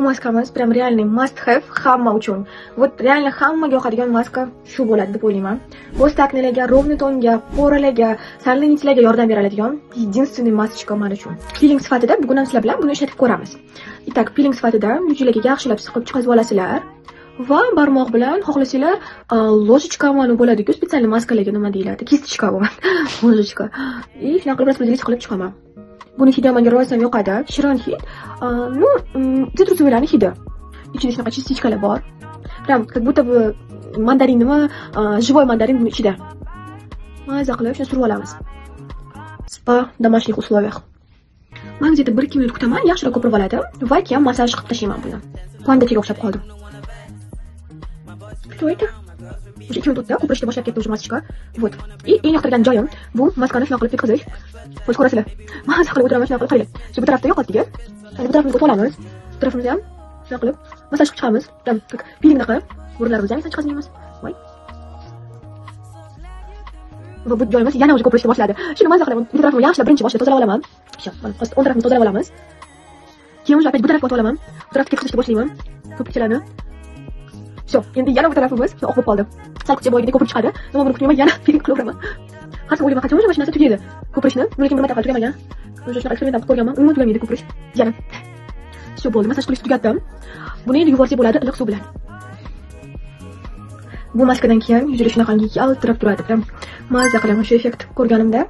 Maskamiz прям реальный must have hamma uchun. Вот реально hammaga yoqadigan maska shu bo'ladi deb o'ylayman. Постакне larga, ровный tonga, пора larga, сальный larga yordam beradigan единственный масочка men uchun. Piling sifatida bugun ham sizlar bilan buni ishlatib ko'ramiz. Итак, piling sifatida yuzlarga yaxshilab siqib chiqazib olasizlar va barmoq bilan, xohlasanglar, ложечка mani bo'ladi-ku, специальный maskalarga nima deyiladi? Кисточка bu. Ложечка. И shunaqa qilib распределить qilib chiqaman. Buni hidi menga rosayam yoqadi. Shirin hid. Ну, цитрусовый larni hidi. Ichida shunaqa частичка lar bor. Прям как будто бы mandarinimi, живой mandarin buni ichida. Maza qilib shuni surib olamiz. Спа в домашних условиях. Man где-то 1-2 minut kutaman, yaxshiroq ko'pirib oladi va keyin massaj qilib tashlayman buni. Pandachaga o'xshab qoldim. Что это? Уже 2 minut o'tdi, ko'pirishni boshlab ketdi уже масочка. Вот. И eng yoqtirgan joyim bu maskani shunaqa qilib ketkazish. Xo'sh, ko'rasizlar. Maza qilib o'tiraman shunaqa qilib, qaranglar. Shu bu tarafda yo'qotdik. Endi bu tarafimizga o'tib olamiz. Bu tarafimizni ham shunaqa qilib massaj qilib chiqamiz. Прям как pilingnaqa. Burunlarimizni ham chiqazmaymiz. Voy. Va bu joyimiz yana уже ko'pirishni boshladi. Shuni maza qilaman. Bu tarafimni yaxshilab birinchi boshida tozalab olaman. Всё, mana hozir o'ng tarafini tozalab olamiz. Keyin уже опять bu tarafga o'tib olaman. Bu tarafga ketkazishni boshlayman. Ko'pikchalarni. Всё, endi yana bu tarafimiz oq bo'lib qoldi. Sal kutsa, boyagidek ko'pirib chiqadi. Nima, buni kutmayman, yana piling qilaveraman. Har safar o'ylayman, qachon o'sha mana shu narsa tugaydi. Ko'pirishni, lekin bir marta hali tugamagan. O'sha shunaqa eksperiment qilib ko'rganman, umuman tugamaydi ko'pirish. Yana. Всё, bo'ldi, massaj qilishni tugatdim. Buni endi yuvorsak bo'ladi iliq suv bilan. Bu maskadan keyin yuzinglar shunaqangi yaltirab turadi. Прям maza qilaman shu effekt ko'rganimda.